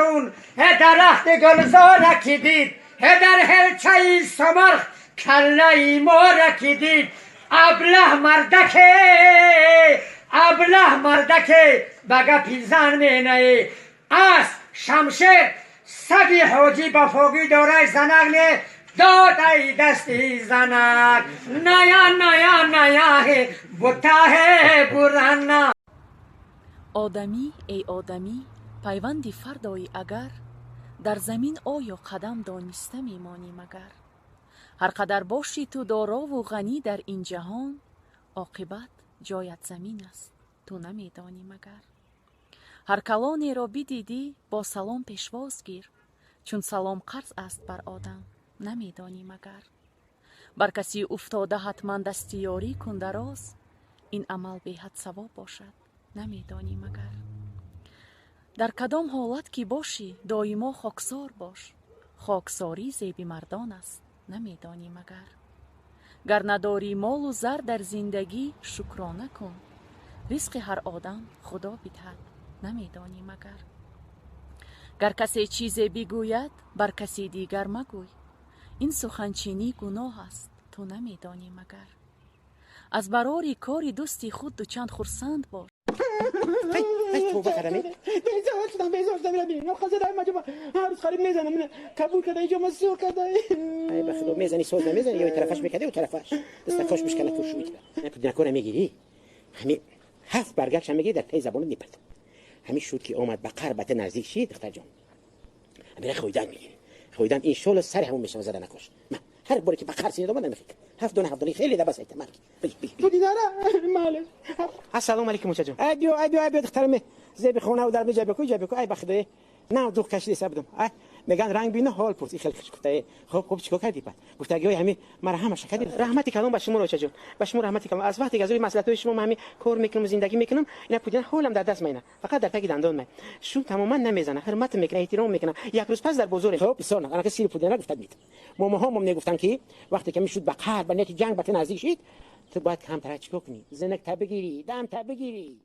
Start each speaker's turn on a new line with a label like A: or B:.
A: Зимистон дарахти гулзора ки дид, дар ҳелчаи сомарх каллаи мора ки дид, аблаҳ мардаке, аблаҳ мардаке, ба гапи зан менае. Аст шамшер саги ҳоҷӣ ба фогӣ дорай, занак не додай дасти занак. Ная ная ная ҳе бутаҳе бурана.
B: Одамӣ, эй одамӣ, пайванди фардоӣ агар, дар замин оё қадам дониста мемонӣ магар? Ҳар қадар бошӣ ту дорову ғанӣ дар ин ҷаҳон, оқибат ҷоят замин аст, ту намедонӣ магар. Ҳар калонеро бидидӣ, бо салом пешвоз гир, чун салом қарз аст бар одам, намедонӣ магар. Бар каси уфтода ҳатман дасти ёрӣ кун дароз, ин амал беҳад савоб бошад, намедонӣ магар. Дар кадом ҳолат ки бошӣ, доимо хоксор бош, хоксорӣ зеби мардон аст, намедонӣ магар. Гар надорӣ молу зар дар зиндагӣ, шукрона кун, ризқи ҳар одам Худо бидиҳад, намедонӣ магар. Гар касе чизе бигӯяд, бар каси дигар магӯй, ин суханчинӣ гуноҳ аст, ту намедонӣ магар. Аз барори кори дӯсти худ дучанд хурсанд бош.
C: توبه کردم.
D: بیزار شدم، بیزار شدم. میرم بیرون خزه در مجمع هر روز خرید میزنم، قبول کرده، اینجا ما زور کرده.
C: ای به خدا، میزنی سوز نمیزنی، یا طرفش میکرده و طرفش دست کاش بشکنه تو شوید. نکنه میگیری همین هفت برگشت هم میگیری، در پی زبان میپرد. همین شد که اومد به قربت نزدیک شید. دختر جان، همین خویدن میگیری، خویدن این شول سر همون میشه. زدن نکش. من هر باری که به قرص اومد نمیخواد هفت دونه، هفت دونه خیلی دبس ایت مرگ. بگی بگی.
D: تو دیداره مالش.
C: السلام علیکم چچا. ای بیا، ای بیا، ای بیا دخترم. زیب خونه و در می جا بکو، جا بکو. ای بخده نه دوغ کشیده سبدم. ای میگن رنگ بینه حال پرس. خیلی خوش گفته. خب خب، چیکار کردی؟ بعد گفت اگه همین مرا همش کردی. رحمت کلام به شما رو چجا، به شما رحمت کلام. از وقتی که از روی مسئله‌های شما من همین کار میکنم، زندگی میکنم، اینا پودین حالم در دست مینه، فقط در تگ دندان می شو تماما نمیزنه، حرمت میکنه، احترام میکنه. یک روز پس در بازار خب بسیار نه که سیر پودین گفت مید ماما هم میگفتن که وقتی که میشد به قهر به نیت جنگ به نزدیک شید، تو باید کم تر چیکار کنی؟ زنک تا بگیری، دم تا بگیری.